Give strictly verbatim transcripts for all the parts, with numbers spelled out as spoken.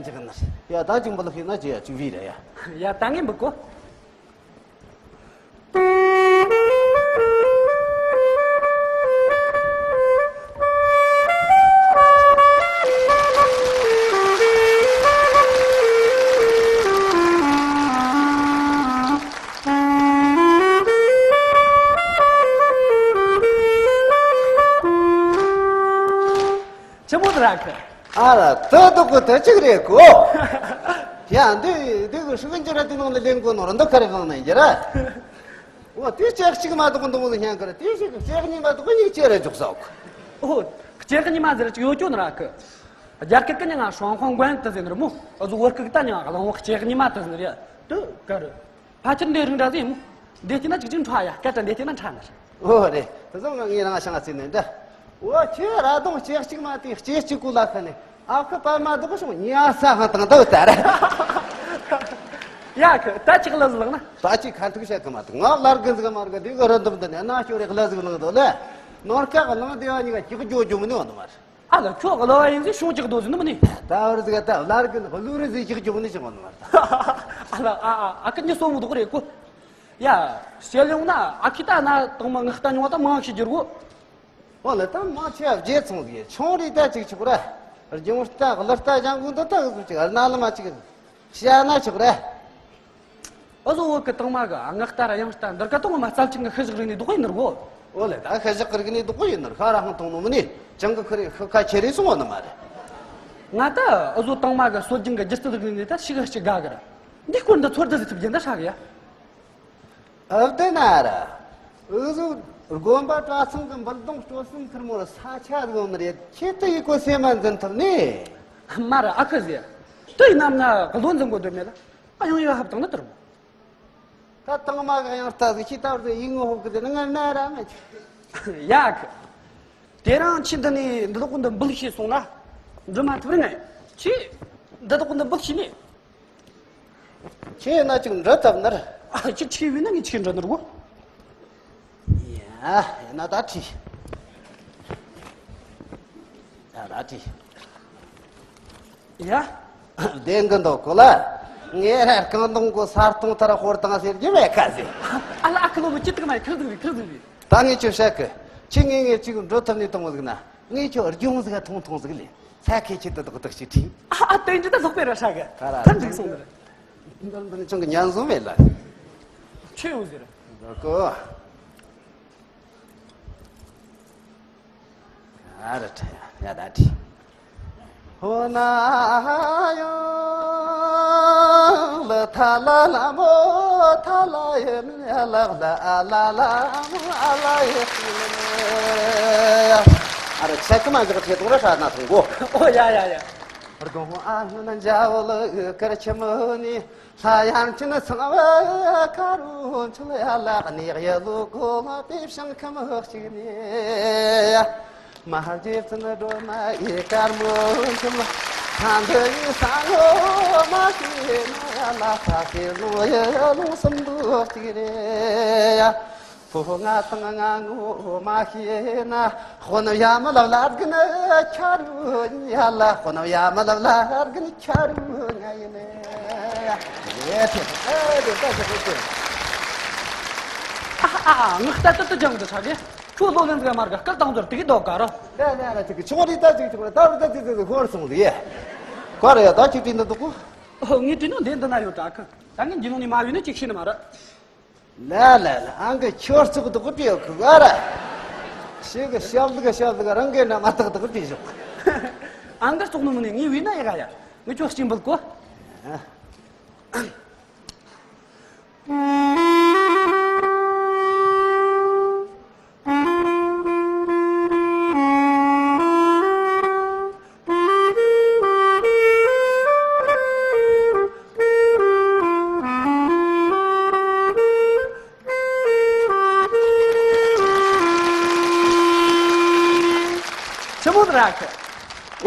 འཇིག་ནི། ཡ་ད་ཅིག་འབུལ་ཤེས་ན་ཅི་ཡ་ཅིག་བི་རེད་ཡ། ཡ་ད་ངས་འབུལ་གོ། ཆི་མོ་དེ་ར་ཁི། ཨ་ར་དེ་དོག་གི་དེ་གཅིག་རེད་གོ། ཡ་འདི་འདི་གི་ཧྲི་གིན་ཅི་ར་དེ་ནང་ལ་ལེན་གོ་ནོ་ར་འདི་ཁ་རེ་གང་ནས་འགྱུར་ར། འོ་དེ་ལྕགས་གཅིག་མ་གཏོགས་འདུག་ཟེར་ཤེས་གི་ར། དེ་ཞིག་ལྕགས་གཉིས་མ་གཏོགས་གཉིས་ཅི་རེ་འཇོག་ས་གོ། ཨོ་ལྕགས་གཉིས་མ་ཟེར་གཅིག་ཡོད་ཅོ་ནི་ར་ཁི། རྒྱ་སྐད་ཀི་ཉང་ང་ཧྲང་ཧོང་གོན་དེ་ཟེར་ནི་རེད་མོ། ཨ་ཟུ་བོད་སྐད་ཀི་ད་ཉང་ང་གླང་བོ་ལྕགས་གཉིས་མ་དེ་ཟེར་ནི་རེད། དེ་ག་རེད། ཕལ་ཆེར་འདི་རིགས་འདྲ་ཟིག་ཡིན་མོ། འདི་སྐྱེས་ན་ཅིག་ཅིག་ཕྲ་ཡ། སྐད་གྲགས་འདི་སྐྱེས་ན་ཕྲ་ནི་རེད། འོ་རེད། དེ་ཚོ་ང་ངའི་རང་ཤང་ང་བརྩིས་ནས་འདྲ། འོ་ཁྱོད་ར་དོང་ལྕགས་གཅིག་མ་དེ་ལྕགས་གཅིག་གོ་ལ་ཁ་ནས་ཨ་ཁུ་པད་མ་དོག་གི་ཤོང་ཉ་ས་ཧང་དང་དག་ད་ར། ཡ་ཁི་ད་ཅིག་ལ་ཟིག་ལག་ན། ད་ཅིག་ཁ་ཐུག་བཤད་གི་མ་ཐུག་ང་ལར་གི་ཟིག་མར་གི་དེ་གི་རི་འདུམ་དུ་ནས་ན་ཤོ་རེ་ལ་ཟིག་ལང་དོ་ལེ། ནོར་ཁ་གི་ལང་དེ་བ་གཉིས་ཀ་ཅིག་ཇོ་ཇོ་མི་ནི་བ་ནི་མ་རེད། ཨ་ལ་ཁྱོད་གླུ་བ་ཡིན་ཟིག་ཤོང་ཅིག་དོ་ཟིན་ནི་མིན་ནི། ད་བར་ཟིག་ད་ལར་གི་གླུ་རི་ཟིག་ཅིག་ཅུང་ནི་ཅིག་མ་ནི་མ་རེད། ཨ་ལ་ཨ་ཨ་ཨ་ཀི་ཉི་སོ་མོ་དོག་རེད་གོ། ཡ་ཤེས་ཡོང་ན་ཨ་ཁི་ད་ན་དང་མ་ངག་ལྟ་མྱོང་བ་ད་མང་ཤི་རྒྱུར་གོ། ཨོ་ལ་ད་མང་ཆེ་བ་བརྗེད་སོང་ཟིག་ཆུང་རིགས་ད་ཅིག་ཆོག་ར། རྒྱུང་ལྟ་གླུ་ལྟ་ལྗང་གུ་འདི་ད་གི་ཟིག་ཅིག་ཨ་ན་ལ་མ་ཅིག་བཤད་ན་ཆོག་ར། ཨ་ཟོ་བོད་གི་དང་མ་གི་ངག་ལྟ་ར་དབྱངས་ལྟ་འདིར་ཀ་དང་མ་རྩལ་ཅན་གི་ཤི་བཞག་རིག་གནས་དོག་ཡིན་ནི་རེད་གོ། ཨོ་ལེ་ད་ཤི་བཞག་གི་རིག་གནས་དོག་ཡིན་ནི་རེད། ཤ་ར་ཧང་ཐོང་ནོ་མིན་ནི་ཅང་གི་ཁི་རེ་ཤི་ཁ་ཁྱེར་རེ་སོང་བ་ནི་མ་རེད། ང་ད་ཨ་ཟོ་དང་མ་གི་སྲོལ་རྒྱུན་གི་སྒྱུ་རྩལ་རིག་གནས་ད་ཤི་གི་ཤི་དགའ་གི་ར། འདི་སྐོར་འདི་ཚོར་འདི་ཟིག་ཐུབ་རྒྱུ་འདི་ཧྲ་གི་ཡ། ཨ་བདེ་ན་ར། ཨུ་ཟོ་དགོན་པ་གྲྭ་ཚང་གི་འབུལ་གདུང་སྤྲོ་གསུམ་ཁུར་མོར་ས་ཆ་དགོ་ནི་རེད། ཁྱེད་དུ་ཡི་གོ་སེ་མ་འཛིན་ཐུབ་ནི། མ་ར་ཨ་ཁུ་ཟེ། དུ་ཡི་ནམ་ན་གློ་འཛིན་གོ་འདོད་མེད་ལ། ཨ་ཡོང་ཡོད་ཧབ་དང་ནི་དུར་མོ། ད་དང་མ་གི་ཡང་ལྟ་ཟིག་ཁྱི་ལྟ་བུ་ཟིག་ཡིན་ངོ་ཧོབ་གི་ཟེར་ན་ང་ན་ར་མ་ཆུ། ཡ་ཁུ། དེ་རང་ཁྱི་འདི་ནས་འདི་དག་འདི་འབུལ་ཤེས་སོང་ན། འབྲི་མ་ཐུབ་རེ་ང་ཡ། ཁྱི། འདི་དག་འདི་འབུལ་ཤེས་ནས། ཁྱེད་ཡིན་ན་ཅིག་འབྲི་ཐུབ་ནི་རེད། ཨ་ཁྱེད་ཁྱེད་ཡིན་ན་ངས་ཁྱེད་འབྲི་ནི་རེད་གོ། ཡ་ཡིན་ན་ད་ཁྲིད། ཡ་ད་ཁྲིད། ཡ། བདེན་གི་འདུག་གོ་ལ། ངས་ར་རྐང་དུང་གོ་ས་སྟོང་ཐར་ཧོར་དང་ཟེར་རྒྱུ་མེད་ཁ་ཟེར། ཨ་ལ་ཨ་ཁུ་ལོ་མི་ཅི་ཐུག་མ་ཡི་ཁིར་ཟིག་རེད་ཁིར་ཟིག་རེད། ད་ངས་ཁྱོད་བཤད་གི། ཁྱེད་ངས་ངས་ཅིག་འབྲི་ཐུབ་ནི་གཏོང་ཟིག་ན། ངས་ཁྱོད་རྒྱུང་ཟིག་ཐུང་ཐུང་ཟིག་ལས། ས་ཁེ་ཁྱེད་དུ་དག་དག་ཅིག་ཁྲིད། ཨ་ཨ་དེ་འདྲ་ད་ལྷག་པའི་ར་ཧྲ་གི། ད་ར་ཐམ་ཟིག་སོང་ནི་རེད། འདི་འདི་ནི་ཅང་གི་ཉན་བཟུང་མེད་ལ། ཆོས་འོ་ཟེར། འདི་གོ། ཨ་ར་ཁྲ་ཡ་ཡ་ད་ཁྲི། ཧོ་ན་ཡང་ལ་ཐ་ལ་ལ་མོ་ཐ་ལ་ཡེ་ནི་ཡ་ལག་ལ་ཨ་ལ་ལ་མོ་ཨ་ལ་ཡེ་ནི། ཨ་ར་ཆ་ཀི་མ་འཇོག་ཐེ་དུང་ར་ཧྲ་ན་ཐུང་གོ། ཨོ་ཡ་ཡ་ཡ། རྡོ་ཨ་ཧུ་ན་འཇའ་འོ་ལ་ཀར་ཆེ་མོ་ནི། ལྷ་ཡང་ཅི་ན་ཚང་བ་ཁ་རུ་འཆུལ་ཡ་ལག་ནི་ཡ་ལུ་གོ་ལ་པེ་ཤང་ཁ་མ་ཧོག་ཅིག་ནི། མ་ཧ་ཇེ་ཙི་ན་སྒྲོ་མ་ཡི་དཀར་མོ་འཆུལ། ཐང་འདི་ཡི་ས་ངོ་མ་ཤེས་ན་ཡ་ལ་ས་སེ་ལུ་ཡ་ལུ་སུམ་འདུག་ཅིག་རེ་ཡ། བུ་ང་དང་ང་ངོ་མ་ཤེས་ན། དཔོན་ཡ་མ་ལབ་ལ་རྒན་ཁྱ་རུ་ཡ་ལ། དཔོན་ཡ་མ་ལབ་ལ་རྒན་ཁྱ་རུ་ང་ཡིན། ཡེ་ཐེ་ཨེ་དེ་ད་ཞིག་གོ་ཅེ། ཨ་ཨ་ཨ་ངག་ལྟ་ཏི་ཏི་ཅང་དུ་ཆགས་གི། ཁྱོད་ལོ་ལེན་ཟིག་མར་ག་སྐར་དང་ཟོར་དེ་གི་དོག་ག་རོ། ལ་ལ་ལ་ཅིག་གི་ཆུང་རི་ད་ཅིག་ཆུང་རི་ད་རི་ད་ཅིག་ཅིག་ཧོར་སོང་ཟིག་ཡེ། ག་རེ་ཡ་ད་ཅིག་དྲིས་ནི་འདུག་གོ། ཨོ་ངས་དྲིས་ནོ་འདི་འདི་ན་ཡོད་དྲ་གི། ད་ངས་འཇིགས་ལུང་ནས་མ་བས་ནི་ཅིག་ཤེས་ནི་མ་རེད། ལ་ལ་ལ་ཨང་གི་ཁྱོད་ཚོགས་འདུག་གི་བྲིས་ཡོད་གི་ག་ར། ཞེ་གི་ཞབས་ལི་གི་ཞབས་ལི་གི་རང་གི་འདྲ་མ་ཏག་ཏག་བྲིས་ཤོག་ཨང་གི་ཚོགས་ནི་མིན་ནི་ངས་བས་ན་ཡག་ཡ། ངས་ཁྱོད་གཅིག་འབུལ་གོ། ཆི་མོ་ར་ཁ།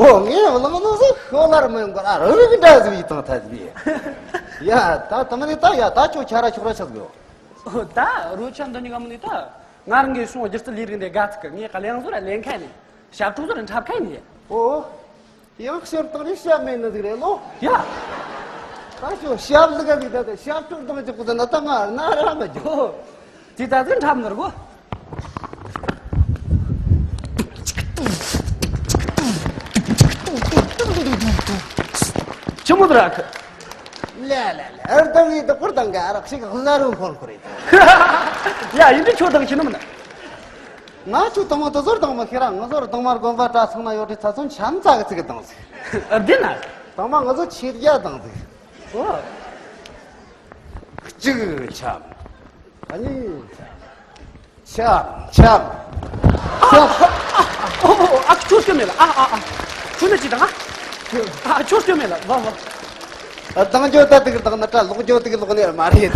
ཨོ་ངས་བླངས་ནོ་ཟིག་ཤོ་ལར་མི་ཡོང་གི་ཨ་རི་གི་འདྲ་ཟིག་ཡིད་དང་ཐ་ཟིག་ཡ་ད་དམ་ནི་ད་ཡ་ད་ཁྱོད་ཁྱ་ར་ཁྱོག་ར་ཆགས་ཡོད། ཨོ་ད་རོ་ཆ་འདི་ནི་གམ་ནི་ད་ང་རང་གི་སོང་སྒྱུ་རྩལ་ལས་རིགས་འདི་དགའ་ཚིག་གི། ངས་གླེང་བཟོ་ར་ལེན་མཁན་ནི་ཞབས་བྲོ་བཟོ་ར་འཁྲབ་མཁན་ནི། ཨོ། ཡང་ཤོར་བཏང་རེ་ཞབས་མེད་ནི་ཟིག་རེད་ལོ། ཡ། ད་ཤོ་ཞབས་ལི་ག་ཟིག་ད་ད་ཞབས་བྲོ་བཏང་ཅིག་གོ་ཟེར་ན་ད་ང་ན་ར་མ་འཇོག་ཨོ། དེ་ད་ཟིག་འཁྲབ་ནི་རེད་གོ། ཆི་མོ་ཟིག་ར་ཁི། ལ་ལ་ལ། ཨར་དང་ངི་ད་ཀུར་དང་ག་རག་ཞིག་ལ་རུ་འཁོར་ཁོ་རེད། ཡ་ཡིན་དུས་ཁྱོད་དང་ཤི་ནམ་ན། ང་ཚོ་དང་མོ་དུ་ཟོར་དང་མོ་ཤེས་ར། ང་ཟོར་དང་མར་དགོན་པ་གྲྭ་ཚང་ན་ཡོད་དུས་ཚ་ཚོན་ཆམ་ཙག་གི་ཙིག་གི་དང་ཟིག་ཨ་བདེན་ན། དང་མ་ང་ཚོ་ཆེད་རྒྱ་དང་ཟིག་ཨོ། གཅིག་ཆམ། ཨ་ནི། ཆམ་ཆམ། ཨ་ཨ་ཨ་ཨ་ཨ་ཁྱོད་སྐྱོན་མེད་ལ་ཨ་ཨ་ཨ། ཁྱོད་ནི་ཅི་དང་ཨ། ཨ་ཁྱོད་སྐྱོན་མེད་ལ་བ་བ། ཨ་དང་ཇོ་ད་དིག་དང་ན་ཏྲ་ལོག་ཇོ་དིག་ལོག་ནི་མ་རེད།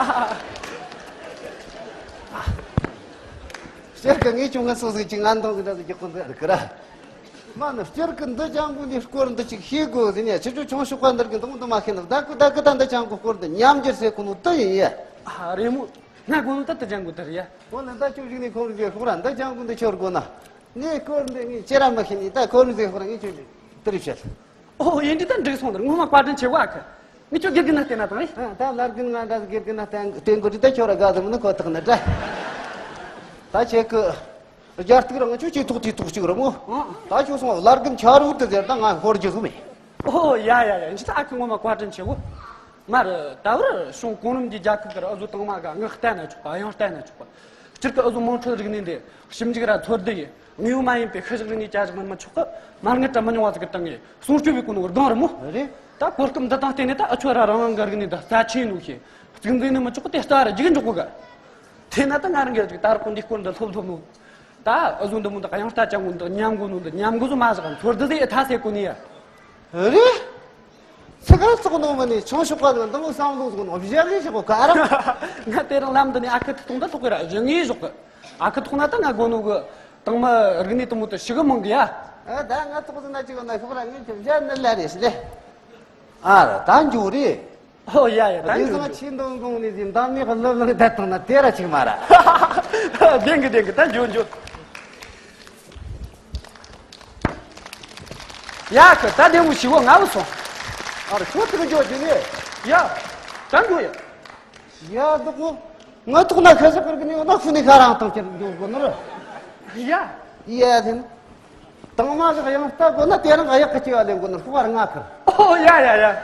ཨ་ཨ་ཨ། སྤྱིར་གི་ངས་ཅུང་ང་སོ་སོ་ཅིག་ང་འདང་ཟིག་འདྲ་ཟིག་རྒྱག་གོ་འདི་རིག་གི་ར། མ་ནི་སྤྱིར་གི་འདི་ཅང་གོ་འདི་སྐོར་འདི་ཅིག་ཤེས་དགོས་ཟིན་ཡ། ཁྱེད་ཚོ་ཆུང་ཤོག་པ་འདིར་གི་འདང་འདི་མ་ཤེས་ན་ད་གི་ད་གི་ད་འདི་ཅང་གོ་སྐོར་འདི་ཉམས་འགྱུར་ཟེར་གོ་ནོ་ད་ཡིན་ཡ། ཨ་རེད་མོ། ང་གོ་ནོ་ད་ད་ཅང་གོ་ད་རེད་ཡ། འོ་ན་ད་ཁྱོད་རིག་ནས་ཁོང་རིག་ཟེར་ཤོག་ར། འདི་ཅང་གོ་འདི་ཁྱོད་དགོ་ན། ངས་སྐོར་འདི་ངས་ཅེ་ར་མ་ཤེས་ནི་ད་ཁོང་རིག་ཟེར་ཤོག་ར། ངས་ཁྱོད་ལ་དེ་རིག་བཤད། ཨོ་ཡིན་དུས་ད་འགྲིག་སོང་ནི་རེད། ངོ་མ་བཀའ་དྲིན་ཆེ་བ་ཨ་ཁུ། ངས་ཁྱོད་དགེ་རྒན་ན་བསྟེན་ན་དང་ཨེ། ཨ་ད་བླ་རྒན་ང་འདྲ་དགེ་རྒན་ན་བསྟེན་བསྟེན་དགོས་དུས་ད་ཁྱོད་ར་དགའ་ཟེར་མི་ནི་ཁོ་ཐག་ནི་འདྲ། ད་ཁྱེད་ཀི། རྒྱ་སྟག་རང་ཁྱོད་ཀྱིས་ཐོག་དེ་ཐོག་གཅིག་ར་མོ། ཨང་། ད་ཁྱོད་སོང་བླ་རྒན་ཆ་རུ་དུ་ཟེར་ད་ང་ཧོར་རྒྱུ་ཟུ་མེད། ཨོ་ཡ་ཡ་ཡ། འདི་ད་ཨ་ཁུ་ངོ་མ་བཀའ་དྲིན་ཆེ་བོ། མ་རེད། ད་བར་བྱུང་གོང་རིམ་གྱི་རྒྱལ་ཁབ་ཀྱི་ཨ་ཟོ་དང་མ་ག་ངག་བསྟན་ན་ཆོག་པ། གཡང་བསྟན་ན་ཆོག་པ། སྤྱིར་གི་ཨ་ཟོ་མང་ཚོགས་རིག་གནས་འདི་ཞིབ་འཇུག་ར་འཚོལ་བསྡུ་ཡིན། དངོས་ཡོད་མ་ཡིན་པའི་ཤུལ་བཞག་རིག་གནས་བསྐྱར་བཞག་མིན་མི་ཆོག་གི། མ་དངུལ་གྲངས་མི་ཉུང་བ་ཟིག་གི་སྟེང་ནས་སྲུང་སྐྱོབ་བྱེད་གོ་ནོ་སྒང་རེད་མོ། རེད། ད་གོ་སྐབས་འདི་དང་བརྟེན་ནས་ད་ཨ་ཆོ་ར་རང་དབང་གི་རིག་གནས་འདི་རྩ་ཆེན་ནོ་ཤེས། གཙིགས་འཛིན་ནི་མི་ཆོག་གི་དེ་རྩ་ར་རྒྱུག་འཇོག་གོ་ག་དེ་ན་ད་ང་རང་གི་ད་རག་གོ་འདི་སྐོར་འདི་སློབ་སློབ་ནོ། ད་ཨ་ཟོ་འདི་མོ་འདི་གཡང་རྟ་ཅང་གོ་འདི་ཉམས་གོ་ནོ་འདི་ཉམས་གོ་ཟོ་མ་བཞག་འཚོལ་བསྡུ་ཟེ་ཨེ་ཐ་ཟེ་གོ་ནི་ཡ། རེད། ཚིག་ཁ་ཚོགས་ནོ་མ་ནི་ཆུང་ཤོག་པ་ནི་འདི་མོ་བསམ་བློ་ཟིག་ནོ་བཞག་གི་ཞོག་ག་ར། ང་དེ་རིང་ལམ་འདི་ནས་ཨ་ཁུ་ཐུག་དང་ད་ལྷོག་གི་ར་བཞག་ངེས་ཞོག་གི། ཨ་ཁུ་ཐུག་ན་ད་ང་དགོ་ནོ་གི་དང་མ་རིག་གནས་དུ་མོ་དུ་ཞིག་གི་མང་གི་ཡ། ཨ་ད་ང་ཐུག་ཟིན་ན་ཅིག་ན་ཤོག་ར་ངས་ཁྱོད་བཞག་ནི་ལ་རེད་ཟེར་ལེ། ཨ་ར་ད་འཇུ་རེད། ཨོ་ཡ་ཡ། ད་དེ་འཇུ་བཟང་འཇུ། ཆེ་འདོན་གོང་ནས་ཟིན་འདམ་ནས་གླུ་ལངས་བསྡད་བཏང་ན་དེ་ར་ཅིག་མ་ར། བདེན་གི་བདེན་གི། ད་འཇུ་འཇུ། ཡ་ཁུ་ད་བདེ་མོ་ཞིག་བོ་ང་བུ་སོང་། ཨ་ར་ཁྱོད་ཐུག་འཇོག་རྒྱུ་ནས། ཡ། ད་འགྱོ་ཡ། ཡ་བདག་པོ། ང་ཐུག་ན་ཁ་ཤ་ཁུར་གི་ནས་ཡོང་ན་ཁུ་ནས་ཁ་རང་བཏང་ཁྱེར་འགྱོ་དགོ་ནི་རེད། ཡ། ཡ་དེ་ནི། དང་མ་ཞིག་ཡང་ལྟ་དགོ་ན་དེ་རང་གཡག་གི་སྐྱེ་བ་ལེན་དགོ་ནི་ཁུ་བར་ང་ཁུར། ཨོ་ཡ་ཡ་ཡ།